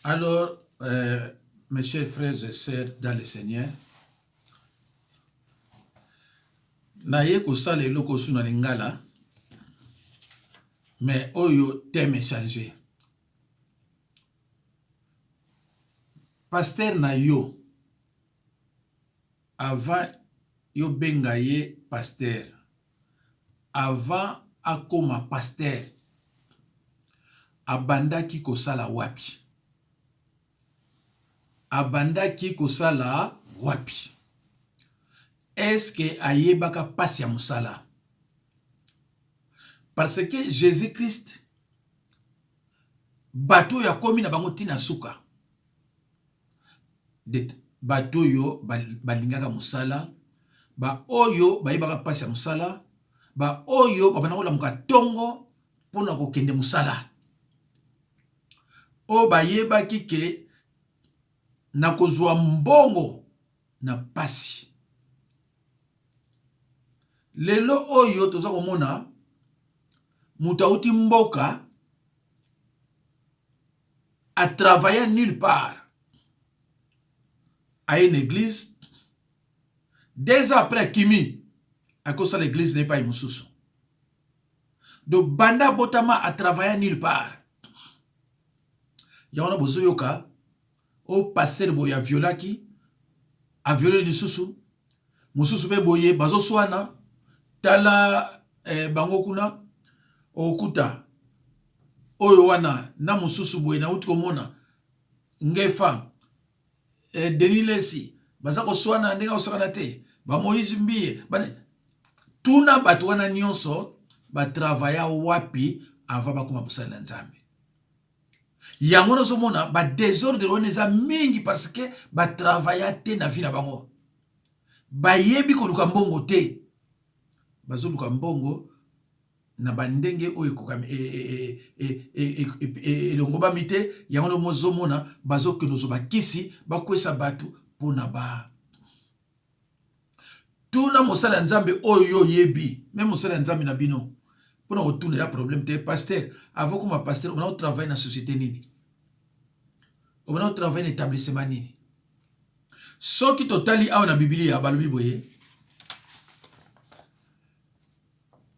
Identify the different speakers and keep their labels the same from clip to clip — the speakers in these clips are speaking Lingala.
Speaker 1: Alors, euh, mes chers frères et sœurs dans le Seigneur, naye kosala eloko osu na lingala mais oyo thème echange pasteur na yo avant yo benga ye pasteur avant akoma pasteur abandaki kosala wapi? Abandaki kosala wapi? Est ce que ayebaka pasi ya mosala? Parce que Jesus Christ bato oyo akomi na bango ti na suka bato oyo balingaka mosala, baoyo bayebaka mpasi ya mosala, baoyo babanda kolamuka ntongo mpo na kokende mosala, oyo bayebaki ke nakozwa mbongo na mpasi. Lelo oyo toza komona moto auti mboka a travailla nulle part aye na eglise 2 ans après akimi akosala eglise na epai mosusu donc banda abotama a travailla nulle part yango wana bozoyoka o pasteur boye aviolaki aviole lisusu mosusu mpe boye bazoswana tala eh, bango kuna okuta oyo wana na mosusu boye nauti komona ngefa eh, denis lesi baza koswana ndenge akosakana te bamoïse mbiye bane tuna bato wana nyonso batravaya wapi avant bakoma mosali na nzambe yango nazomona ba desordre wana eza mingi parce que ba travailla te na vie na bango bayebi koluka mbongo te bazoluka mbongo na bandenge oyo elongobami te yango nde mozomona bazokende ozwa bakisi bakwesa bato mpona ba Tuna mosali ya Nzambe oyo yo oyebi, meme mosali ya Nzambe na bino, pona kotuna ya problème te. Pasteur, avant okoma pasteur, obanda ko travailler na société nini? Obanda ko travailler na établissement nini? Soki totali awa na Biblia balobi boye,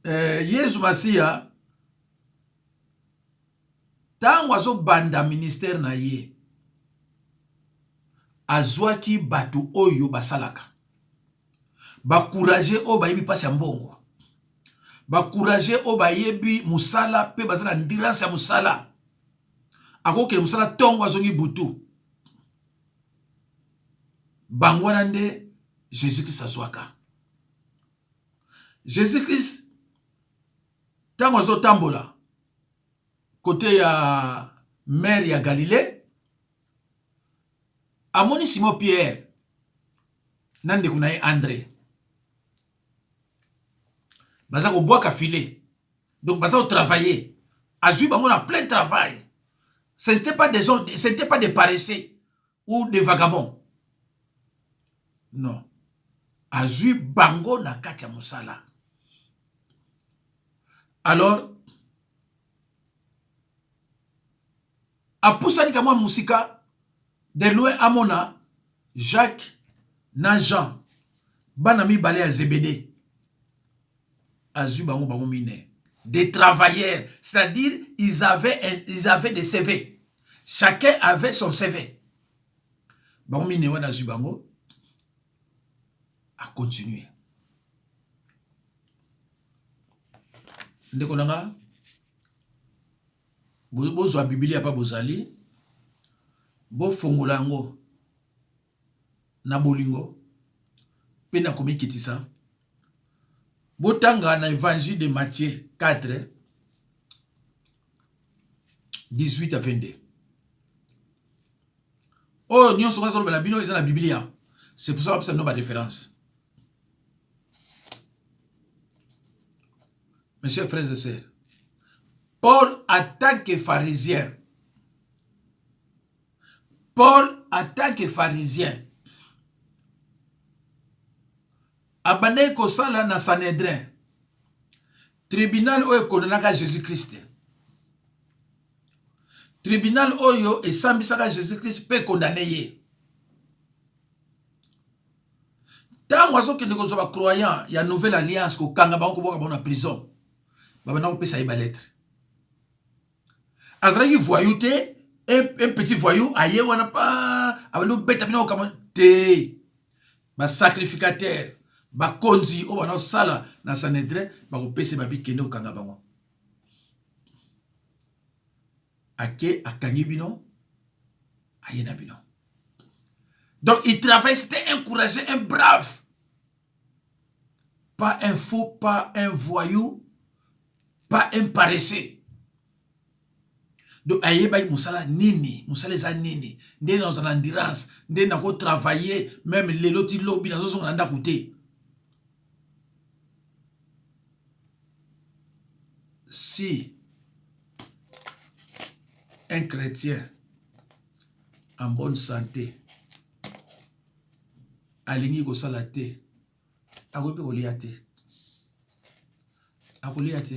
Speaker 1: eh, Yesu Masiya Tango azo banda ministère na ye, azuaki batu oyo basalaka, ba courageux oyo bayebi pasi ya mbongo, ba courageux oyo bayebi musala pe baza na endurance ya musala. Akoki kokende musala tongo azongi butu. Bango wana nde Jesus Christ azuaka. Jesus Christ tango azo tambola kote ya mer ya Galilee, amoni Simon Pierre na ndeko na ye Andre baza kobwaka filet, donc baza kotravailler. Azwi bango na plein travail. Ce n'était pas des hommes, ce n'était pas des paresseux ou des vagabonds. Non. Azwi bango na kati ya mosala. Alors, apusani kamwa mosika de loin amona Jacques na Jean bana mibale ya Zebede azwi bango bango mine des travailleurs c'est-à-dire ils avaient des CV, chacun avait son CV. Bango mine wana azwi bango a continuer. Ndeko na nga, bozwa Biblia pa bozali, bofongola yango na bolingo mpe na komikitisa. Botanga na Evangile de Matthieu 4 18 à 22. Oyo nyonso bazoloba na bino eza na Biblia. C'est pour ça bapesa bino ba référence. Mes chers frères et sœurs, Paul en tant que pharisien, Paul en tant que pharisien abandaki kosala na Sanhedrin, tribunal oyo ekondanaka Jésus Christ. Tribunal oyo esambisaka Jesus Christ mpe condamne ye. Ntango azokende kozwa ba croyant ya nouvelle alliance kokanga bango kobwaka bango na prison, babanda kopesa ye ba lettre. Azalaki voyou te, un petit voyou aye wana pa abandi kobeta bino kokama te. Ba sacrificateur, bakonzi oyo banda kosala na Sanhedrin bakopesa ye babi kende kokanga bango. Ake akangi bino aye na bino. Donc il travaille, c'était un courageux, un brave. Pas un faux, pas un voyou, pas un paresseux. Donc ayebaki mosala nini, mosala eza nini, nde nazala na endurance, nde nako travailler même lelo ti lobi nazozonga na ndako te. Si un chrétien en bonne santé alingi kosala te, akoki mpe kolia te, akolia te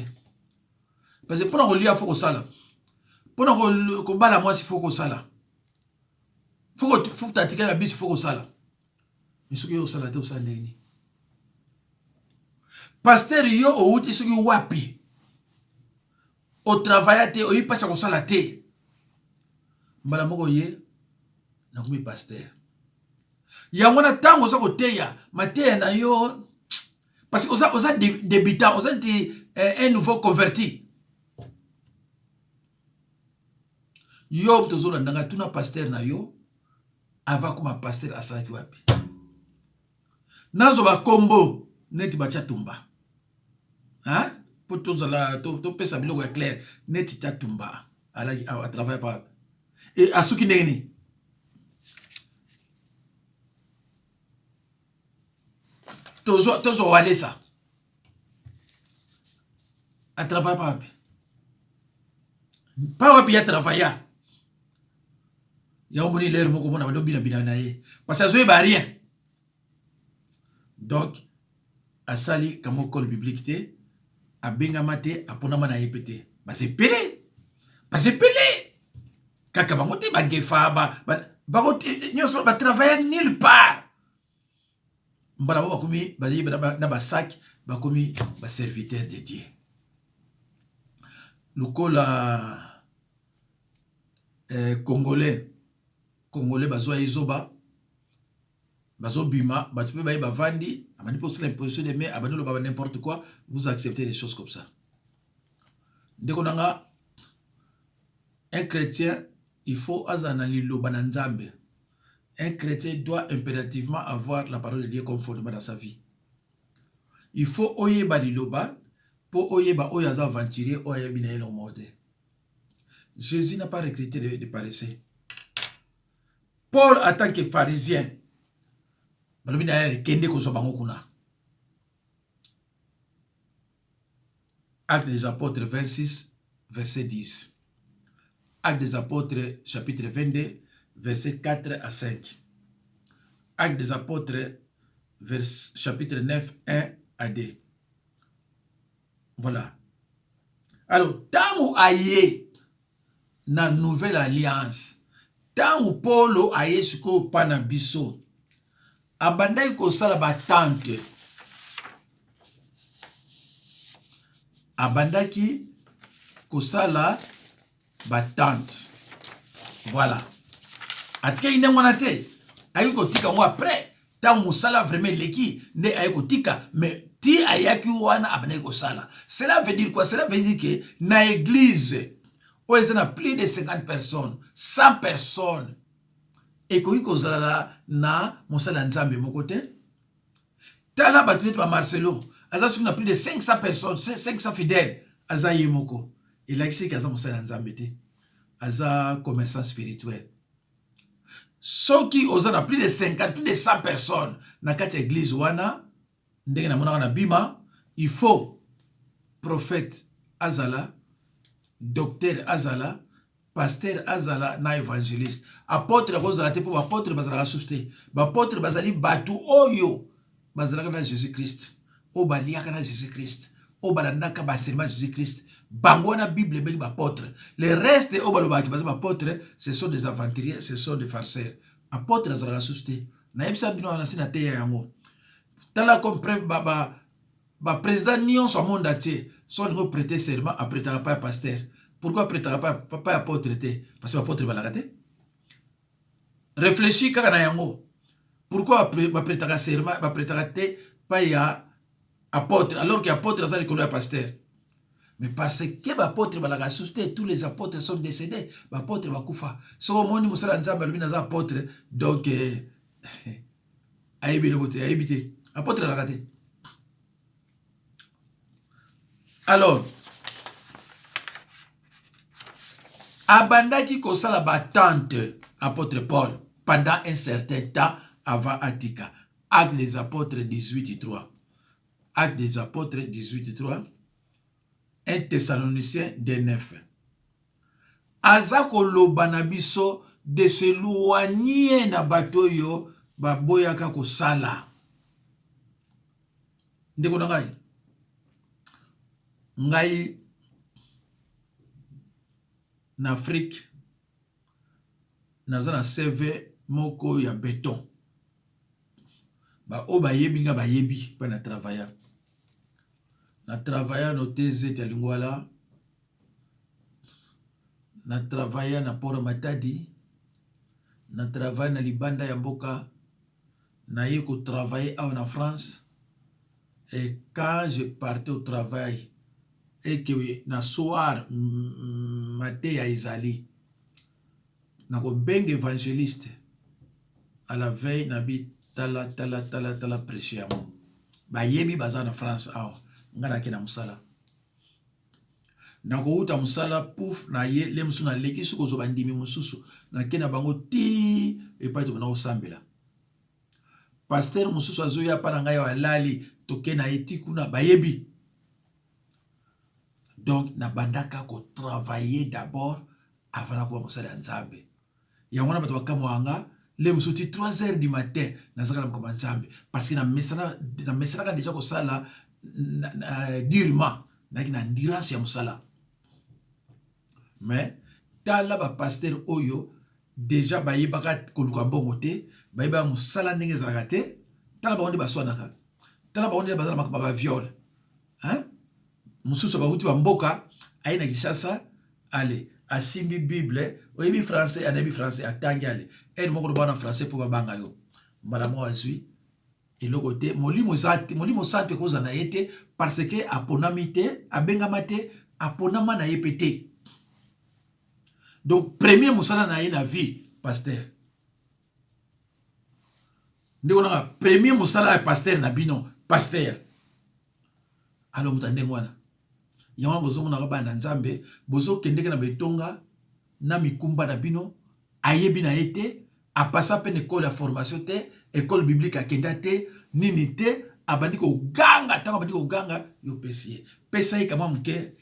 Speaker 1: parce que mpona kolia fo kosala, mpona kobala mwasi fo kosala, fo tatika na bisi fo kosala. Mais soki yo osala te, osala ndenge nini? Pasteur, yo owuti soki wapi, otravaya te, oyebi mpasi ya kosala te, mbala moko ye nakomi pasteur. Yango wana ntango oza koteya mateya na yo, parce que oza débutant, oza neti un nouveau converti. Yo moto ozolanda ngai, tuna pasteur na yo avant akoma pasteur asalaki wapi. Nazwa bakombo neti batya tumba, mpo tozala topesa biloko ya clair. Neti tya tumba alaki awa, atravaille pa e asuki ndenge nini? Tozwa Walesa, atravaille pa wapi? Pa wapi ya travailla? Yango moni lere moko mona bando bina bina na ye parce que azoyeba rien. Donc asali kamo école biblique te, abengama te, aponama na ye pe te. Basepele, basepele kaka bango te, bangefa bango nyonso batravailla nulle part. Mbala bango bakomi bayeba na basac, bakomi baserviteur de Dieu. Lokola Congolais bazwa ye zoba, bazobima bato mpe baye bavandi, abandi mpe kosala imposition de main, abandi loba n'importe quoi. Vous acceptez des choses comme ça? Ndeko na nga, un chrétien, il faut azala na liloba na Nzambe. Un chrétien doit impérativement avoir la parole de Dieu comme fondement dans sa vie. Il faut oyeba liloba mpo oyeba oyo aza aventurier, oyo ayebi na ye eloko moko te. Jésus n'a pas recruté de paresseux. Paul, en tant que pharisien, balobi na ye kende kozwa bango kuna. Actes des Apôtres 26, verset 10. Actes des Apôtres chapitre 22, verset 4 à 5. Actes des Apôtres chapitre 9, 1 à 2. Voilà. Alors, tango aye na nouvelle alliance, tango Polo aye sikoyo pa na biso, abandaki kosala ba tente, abandaki kosala ba tente. Voilà. Atikaki ndenge wana te, ayaki kotika yango après ntango mosala vraiment eleki nde aye kotika, mais ti ayaki wana abandaki kosala. Cela veut dire quoi? Cela veut dire que na église oyo eza na plus de 50 personnes, 100 personnes, ekoki kozala na mosala ya Nzambe moko te. Tala bato neti ba Marcelo, aza soki na plus de 500 personnes, 500 fidèles, aza ye moko. Elakisi ke aza mosala ya Nzambe te, aza commerçant spirituel. Soki oza na plus de 50, plus de 100 personnes na kati ya église wana, ndenge namonaka na bima, il faut prophète azala, docteur azala, pasteur azala na évangéliste. Apôtre akozala te, mpo baapôtre bazalaka susu te. Baapôtre bazali bato oyo bazalaka na Jésus Christ, oyo baliaka na Jésus Christ, oyo balandaka baenseignement Jésus Christ. Bango wana Bible ebengi ba apôtre. Le reste oyo balobaka baza ba apôtre, ce sont des aventuriers, ce sont des farceurs. Apôtre azalaka susu te. Nayebisa bino wana si nateya yango. Tala comme preuve ba ba ba président nyonso ya monde entier, so alingi oprêter serment, apretaka pa ya pasteur. Pourquoi apretaka pa ya apôtre te? Parce que baapôtre balaka te. Réfléchis kaka na yango. Pourquoi bapretaka serment, bapretaka te pa ya apôtre, alors que apôtre aza likolo ya pasteur? Mais parce que baapôtre balaka susu te. Tous les apôtres sont décédés. Baapôtre bakufa. Soki omoni mosala ya Nzambe alobi naza apôtre, donc ayebi eloko te, ayebi te. Apôtre alaka te. Alors abandaki kosala batente, apôtre Paul, pendant un certain temps avant atika. Acte des apôtres 18 3, Acte des apôtres 18 3, 1 Thessaloniciens 2 9. Aza koloba na biso de s'éloigner na bato oyo baboyaka kosala. Ndeko na ngai, ngai na Afrique naza na CV moko ya beton. Baoyo bayebi nga bayebi mpe na travailla. Na travailla na OTZ ya Lingwala, na travailla na port ya Matadi, na travailla na libanda ya mboka, naye kotravaille awa na France. Et quand je partais au travail et que na soir mateya ezali, nakobenga évangéliste à la veille, nabi tala tala tala tala, prêche yango. Bayebi, baza na France awa. Nga nake na mosala, nakouta mosala, pouf, na ye le mosusu naleki soki kozwa bandimi mosusu, nake na bango ti epai tokona kosambela. Pasteur mosusu azoya mpa na ngai awa, alali, toke na ye ti kuna, bayebi. Donc nabandaka kotravailler d'abord avant nakoba mosala ya Nzambe. Yango wana bato bakamwaka nga. Le mosusu ti 3 heures du matin nazalaka na makambo ya Nzambe, parce que namesanaka déjà kosala durement, nayaki na endurance ya mosala. Mais tala bapasteur oyo déjà bayebaka koluka mbongo te, bayebaka mosala ndenge ezalaka te. Tala bango nde baswanaka, tala bango nde baza na makambo ya baviol. Mosusu bauti bamboka, aye na Kinshasa, ale asimbi Bible, oyebi français, anayebi français, atangi, ale ere moko loba na français mpo babanga yo. Mbala moko azwi eloko te. Molimo eza te, Molimo Santo ekozala na ye te, parce que aponami te, abengama te, aponama na ye mpe te. Donc premier mosala na ye na vie, pasteur. Ndeko nanga, premier mosala ya pasteur na bino, pasteur. Alors moto ya ndenge wana, yango wana bozomonaka bana na Nzambe bozokendeke na betonga na mikumba na bino. Ayebi na ye te, apasa mpe na ekole ya formation te, école biblique akenda te, nini te. Abandi koganga. Ntango abandi koganga, yo pesi ye, pesa ye kamwa moke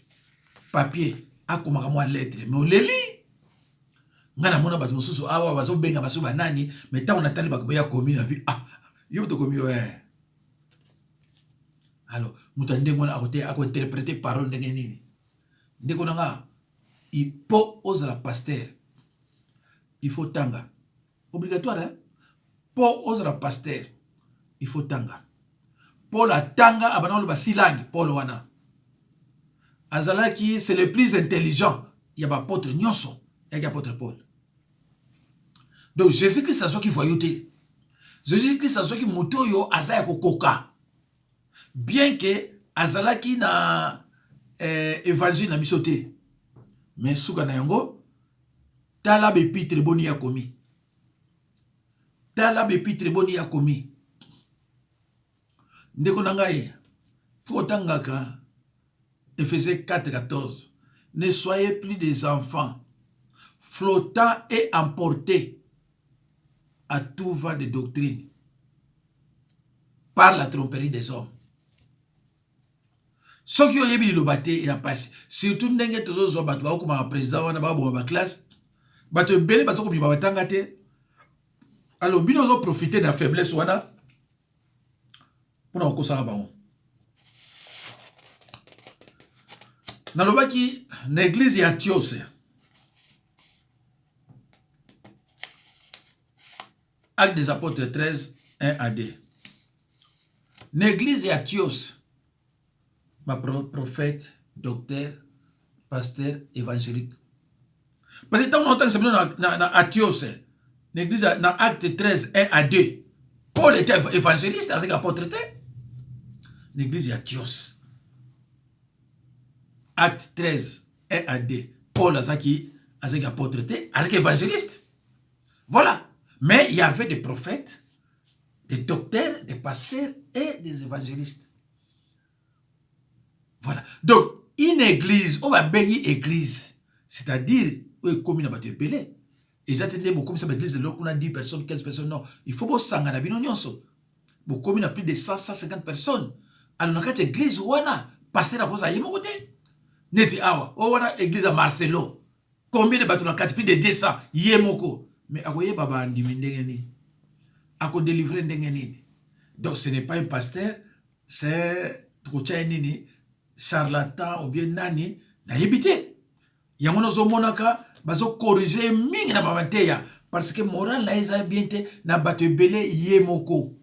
Speaker 1: papier, akomaka mwa lettre, mais oleli. Ngai namona bato mosusu awa bazobenga baso banani, mais ntango natali bakoya komi na bi, ah, yo tokomi yo. Alors moto ya ndenge wana akote akointerprete parole ndenge nini? Ndeko na nga, mpo ozala pasteur, il faut tanga obligatoire, hein? Mpo ozala pasteur, il faut tanga. Paul atanga, abanda koloba six langues. Paul wana azalaki, c'est le plus intelligent ya baapôtre nyonso, yaki apôtre Paul. Donc Jésus Christ azwaki voyou te. Jésus Christ azwaki moto oyo aza ya kokoka, bien que azalaki na évangile na biso te. Mais suka na yango, tala baépître boni ya komi, tala baépître boni ya komi. Ndeko na ngai, faut otangaka Ephésiens 4 14: ne soyez plus des enfants flottants et emportés à tout vent de doctrine par la tromperie des hommes. Soki oyebi liloba te, ya pasi. Surtout ndenge tozozwa bato bakokoma baprésident wana, bakoboma baklasse, bato ebele baza kobima, batanga te. Alors bino ozoprofite na faiblesse wana mpona kokosaka bango. Nalobaki na eglise ya Antioche, Actes des Apôtres 13, 1 à 2. Na eglise ya Antioche, ba prophète, docteur, pasteur, évangélique. Parce que ntango naotangisa bino na, na, na Antioche, na eglise na Acte 13, 1 à 2, Paul était évangéliste, azalaki apôtre te. Na eglise ya Antioche. Acte 13, 1 à 2. Paul azalaki azalaki apôtre te, azalaki évangéliste. Voilà. Mais il y avait des prophètes, des docteurs, des pasteurs et des évangélistes. Voilà. Donc, une église, on va bengi église, c'est-à-dire, oyo ekomi na bato ebele. Eza te nde bokomisa ba église lelo kuna 10 personnes, 15 personnes, non. Il faut bosangana bino nyonso. Bokomi na plus de 100, 150 personnes. Alors na kati ya église wana, pasteur akozala ye moko te. Neti awa, oyo wana église ya Marcelo. Combien de bato na kati? Plus de 200, ye moko. Mais akoyeba bandimi ndenge nini? Akodelivre ndenge nini? Donc ce n'est pas un pasteur, c'est tokotia ye nini? Charlatan ou bien nani? Nayebi te. Yango nazomonaka bazokorige ye mingi na bamanteya parce que moral na ye eza bien te na bato ebele ye moko.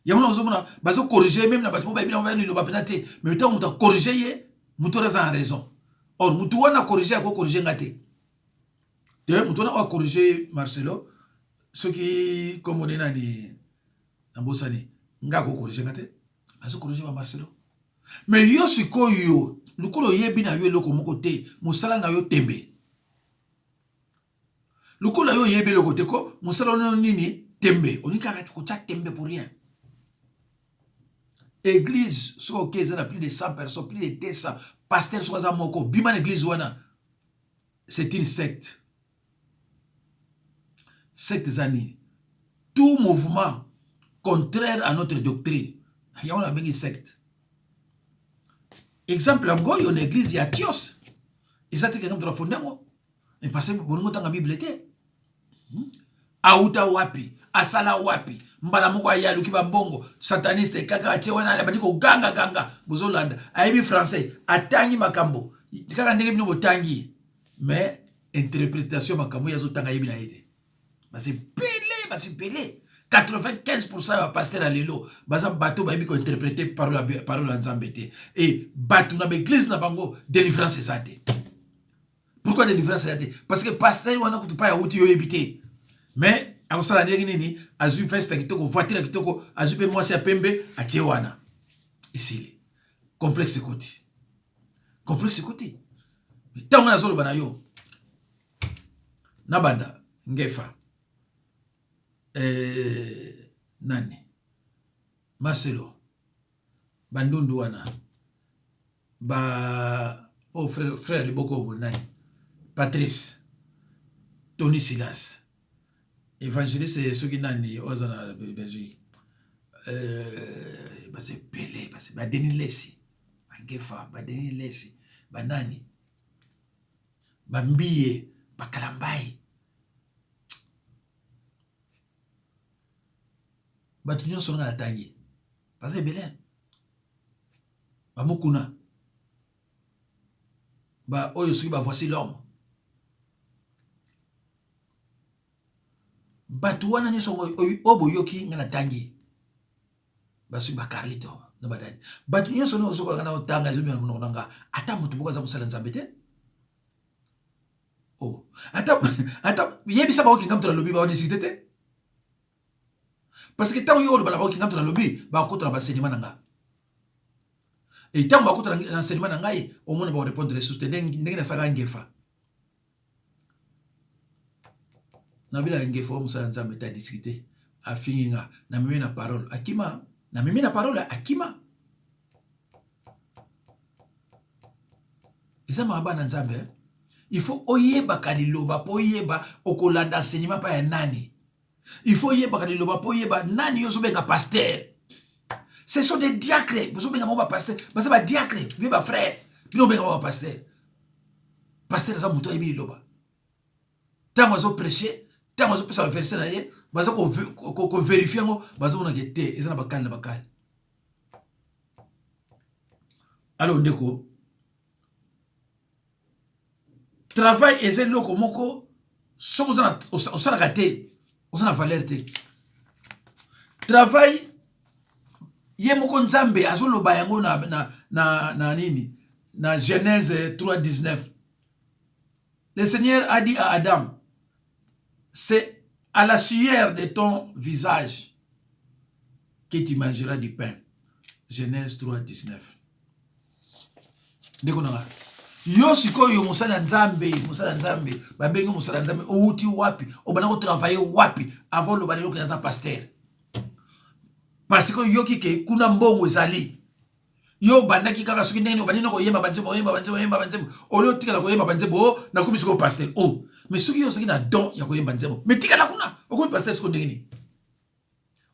Speaker 1: Yango nazomona bazokorige ye meme na bato mpo bayebi na liloba mpenza te, mais ntango moto akorige ye, moto wana aza na raison. Or moto wana akorige akokorige nga te. Te moto wana oyo akorige Marcelo, soki kombo nde nani nabosani, nga akokorige nga te, azokorige ba Marcelo. Mais yo sikoyo lokola oyebi na yo eloko moko te, mosala na yo tembe. Lokola yo oyebi eloko te ko mosala na yo nini? Tembe. Olingi kaka kotia tembe pour rien. Église soki oke eza na plus de 100 personnes, plus de 200, pasteur soki aza moko, bima na église wana, c'est une secte. Secte eza nini? Tout mouvement contraire à notre doctrine, yango nabengi secte. Exemple yango oyo na église ya Antioche, eza te kende moto afonde yango, mais parce que bolingo otanga Bible te. Auta wapi? Asala wapi? Mbala moko aye aluki bambongo, sataniste kaka atie wana, abandi koganga ganga, bozolanda, ayebi français, atangi makambo kaka ndenge bino botangi, mais interprétation makambo ye azotanga ayebi na ye te. Baza ebele, baza ebele. 95% ya bapasteur ya lelo baza bato bayebi kointerprete parole ya Nzambe te. E bato na baeglise na bango délivrance eza te. Pourquoi délivrance eza te? Parce que pasteur wana kutu pa yauti yo oyebi te, mais akosala ndenge nini? Azwi veste ya kitoko, voiture ya kitoko, azwi mpe mwasi ya pembe atie wana, esili. Complexe ekoti, complexe ekoti. Ntango nazoloba na yo nabanda ngefa nani Marcelo bandundu wana ba oh, frère, frère liboko bo nani Patrice Tony Silas évangéliste soki nani oyo aza na Belgique, baza ebele, ba Denis Lesi, bangefa ba Denis Lesi, banani bambiye bakalambai, bato nyonso nga natangi baza ebele, bamokuna ba oyo soki ba voici l'homme, bato wana nyonso oyo boyoki nga natangi, basoki ba Carlito na badani, bato nyonso nyonso ozokoka na otanga ezobima na monoko na nga, ata moto moko aza mosala Nzambe te. Oh, ata ata yebisa baoki nga moto nalobi, baodiskute te, parce que ntango yo oloba na baoki nga moto nalobi, bakota na basenima na nga, e ntango bakota na enseignement na ngai, omona bakorépondre lisusu te ndenge nasalaka ngefa. Nabila ngefa oyo mosala Nzambe te, adiskute, afingi nga, namemi na parole akima, namemi na parole akima. Eza mawa bana Nzambe. Il faut oyebaka liloba mpo oyeba okolanda enseignement pa ya nani. Il faut oyebaka liloba mpo oyeba nani yo ozobenga pasteur. Ce sont des diacres, bozobenga bango bapasteur, baza badiacre bino bafrère, bino obenga bango bapasteur. Pasteur aza moto ayebi liloba. Ntango azoprêche, ntango azopesa baverset na ye, baza koverifie yango, bazomonaka te eza na bakali na bakali. Alors ndeko, Travail eza eloko moko soki osalaka te, oza na valeur te. Travail ye moko Nzambe azoloba yango na nini, na Genèse 3:19. Le Seigneur a dit à Adam: c'est à la sueur de ton visage que tu mangeras du pain. Genèse 3:19. Ndeko na nga, yo sikoyo mosali ya Nzambe, mosali ya Nzambe, babengi mosali ya Nzambe, outi wapi? Obanda kotravailler wapi avant oloba lelo ke aza pasteur? Parce que oyoki ke kuna mbongo ezali. Yo obandaki kaka soki ndenge obandi na koyemba banzembo, oyemba banzembo, oyemba banzembo, olie otikala koyemba banzembo, o nakomi sikoyo pasteur. O mais soki yo ozalaki na don ya koyemba nzembo, mais tikala kuna, okomi pasteur sikoyo ndenge nini?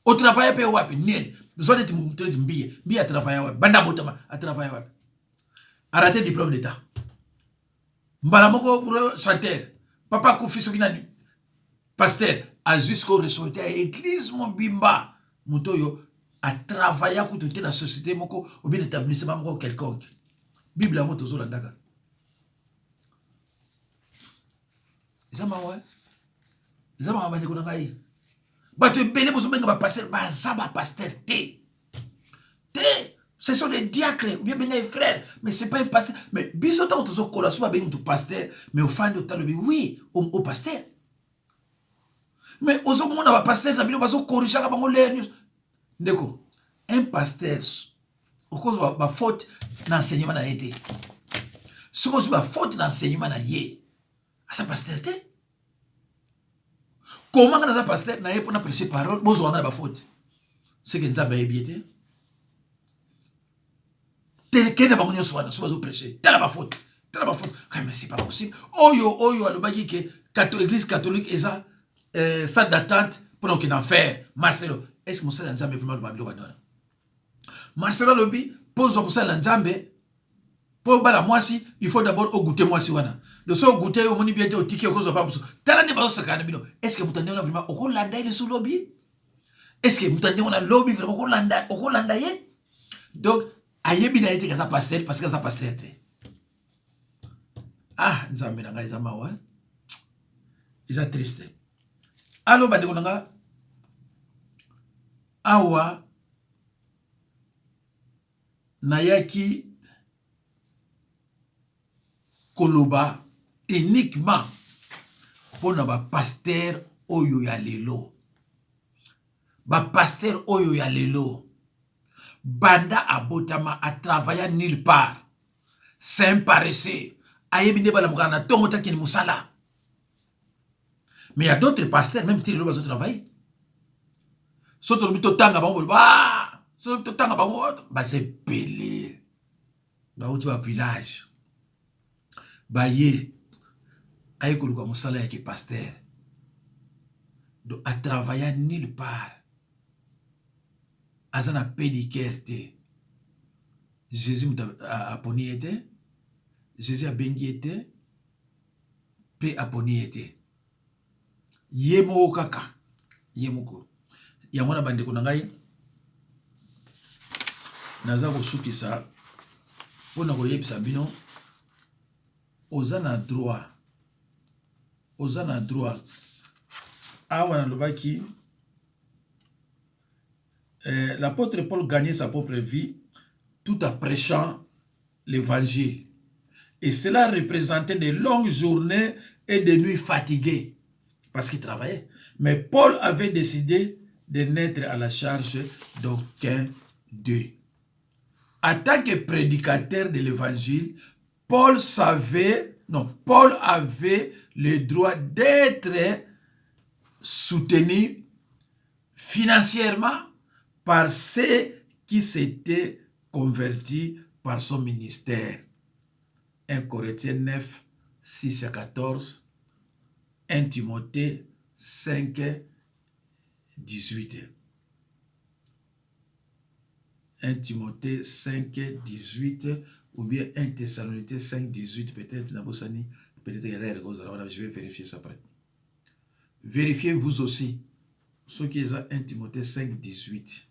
Speaker 1: Otravaille mpe wapi? Nini? Zwa neti moto neti Mbiye. Mbiye atravaille wapi? Banda botama atravaille wapi? Araté diplôme d'État, mbala moko chanteur. Papa akufi, soki nani, pasteur, azwi sikoyo responsabilité ya église mobimba. Moto oyo atravailla kutu te na société moko ou bien établissement moko quelconque. Bible yango tozolandaka eza mawa, eza mawa. Bandeko na ngai, bato ebele bozobenga bapasteur, baza bapasteur te te. Ce sont des diacres ou bien benga ye frère, mais c'est pas un pasteur. Mais biso ntango tozokola, so babengi moto pasteur, mais ofandi otalobi oui au pasteur. Mais ozomona bapasteur na bino bazokorrigeaka bango lere nyonso. Ndeko, un pasteur okozwa bafaute na enseignement na ye te. Soki ozwi bafaute na enseignement na ye, aza pasteur te. Koma nga naza pasteur na ye mpona prêcher parole, bozwa nga na bafaute, seke Nzambe ayebi ye te. Kende bango nyonso wana, so bazoprêcher, tala bafaute, tala bafaute. Mais c'est pas possible. Oyo alobaki ke Église catholique eza salle d'attente mpona kokende enfer, Marcelo, est ce que mosali ya Nzambe vraiment aloba biloko wana? Marcelo alobi mpo ozwa mosali ya Nzambe, mpo bala mwasi, il faut d'abord ogoûter mwasi wana. Le so ogoûter, omoni bien te, otiki, okozwa pa mosusu. Tala nde bazosakana na bino. Est ce que moto ndenge wana vraiment okolanda ye lisusu lobi? Est ce que moto ndenge wana lobi vraiment okolanda ye? Donc ayebi na ye te aza pasteur, parce que aza pasteur te. Ah, Nzambe na ngai, eza mawa, eza triste. Alo, bandeko na nga, awa nayaki koloba uniquement mpona bapasteur oyo ya lelo. Bapasteur oyo ya lelo, banda abotama atravailla nulle part. C'est un paresseux. Ayebi nde balamukaka na ntongo takende mosala. Mais y a d'autres pasteurs, même ti lelo bazotravaille. So tolobi totanga bango, boloba so totanga bango, baza ebele. Bauti bavillage, baye aye koluka mosala ya kipasteur. Donc atravailla nulle part, aza na pédicare te. Jésus moto aponi ye te, Jésus abengi ye te mpe aponi ye te, ye moko kaka, ye moko. Yango na bandeko na ngai, naza kosukisa mpona koyebisa bino: oza na droit, oza na droit. Awa nalobaki l'apôtre Paul gagnait sa propre vie tout en prêchant l'évangile, et cela représentait de longues journées et des nuits fatiguées parce qu'il travaillait. Mais Paul avait décidé de n'être à la charge d'aucun d'eux. En tant que prédicateur de l'évangile, Paul savait, non, Paul avait le droit d'être soutenu financièrement par ceux qui s'étaient convertis par son ministère. 1 Corinthiens 9, 6 à 14, 1 Timothée 5, 18. 1 Timothée 5, 18 ou bien 1 Thessaloniciens 5, 18 peut-être, nabosani, peut-être je vais vérifier ça après. Vérifiez vous aussi ce qui est 1 Timothée 5, 18.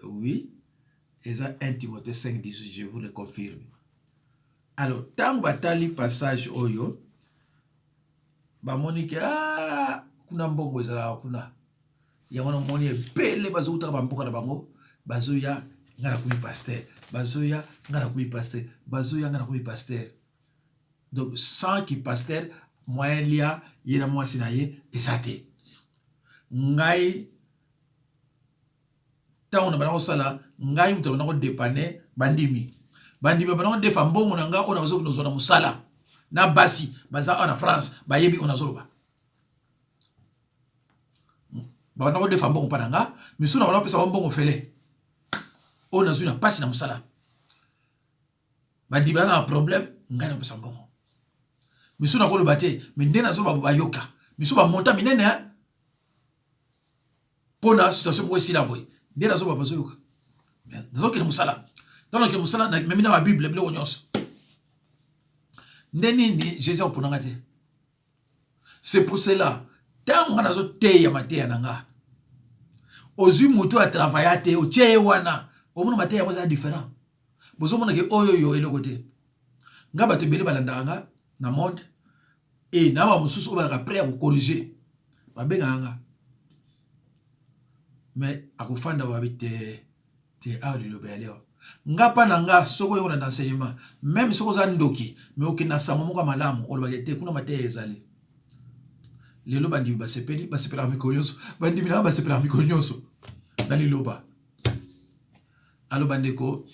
Speaker 1: Oui, eza 1 Timothée 5, 18, je vous le confirme. Alors ntango batali passage oyo, bamoni ke ah, kuna mbongo ezalaka kuna. Yango namoni ebele bazowutaka bamboka na bango, bazoya nga nakomi pasteur, bazoya nga nakomi pasteur, bazoya nga nakomi pasteur. Donc sans ki pasteur, moyen lia ye na mwasi na ye eza te. Ngai ntango na banda kosala, ngai moto na banda kodépanner bandimi. Bandimi banda kodefa mbongo na ngai oyo nazokende kozwa na mosala. Na basi baza awa na France bayebi oyo nazoloba. Babanda kodefa mbongo mpa na nga, misu na banda kopesa bango mbongo fele oyo nazwi na mpasi na mosala. Bandimi baza na problème, ngai napesa mbongo. Misu nakoloba te, mais nde nazoloba, bayoka. Misu bamonta minene mpo na situation moko esila boye, nde nazoba bazoyoka. Nazokende mosala, ntango nakende mosala, memi na babible, biloko nyonso. Nde nini Jésus akoponanga te? C'est pour cela, ntango nga nazoteya mateya na nga, ozwi moto atravailla te, otie ye wana, omona mateya yango eza différent. Bozomona ke oyo oyo eloko te. Nga bato ebele balandaka nga na monde e na bamosusu oyo bazalaka prêt ya kocorriger, babengaka nga, mais akofanda babi te te. Awa liloba ya leo nga mpa na nga, soki oyo kolanda enseignement, même soki oza ndoki, mais okende na sango moko ya malamu, olobaki te kuna mateya ezali. Lelo bandimi basepeli, basepelaka mikolo nyonso. Bandimi nanga basepelaka mikolo nyonso na liloba. Alo bandeko,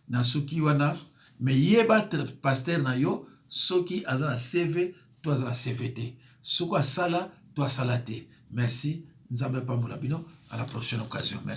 Speaker 1: nasuki wana. Mais yeba pasteur na yo soki aza na CV to aza na CV te, soki asala to asala te. Merci, Nzambe apambola bino. À la prochaine occasion, merci.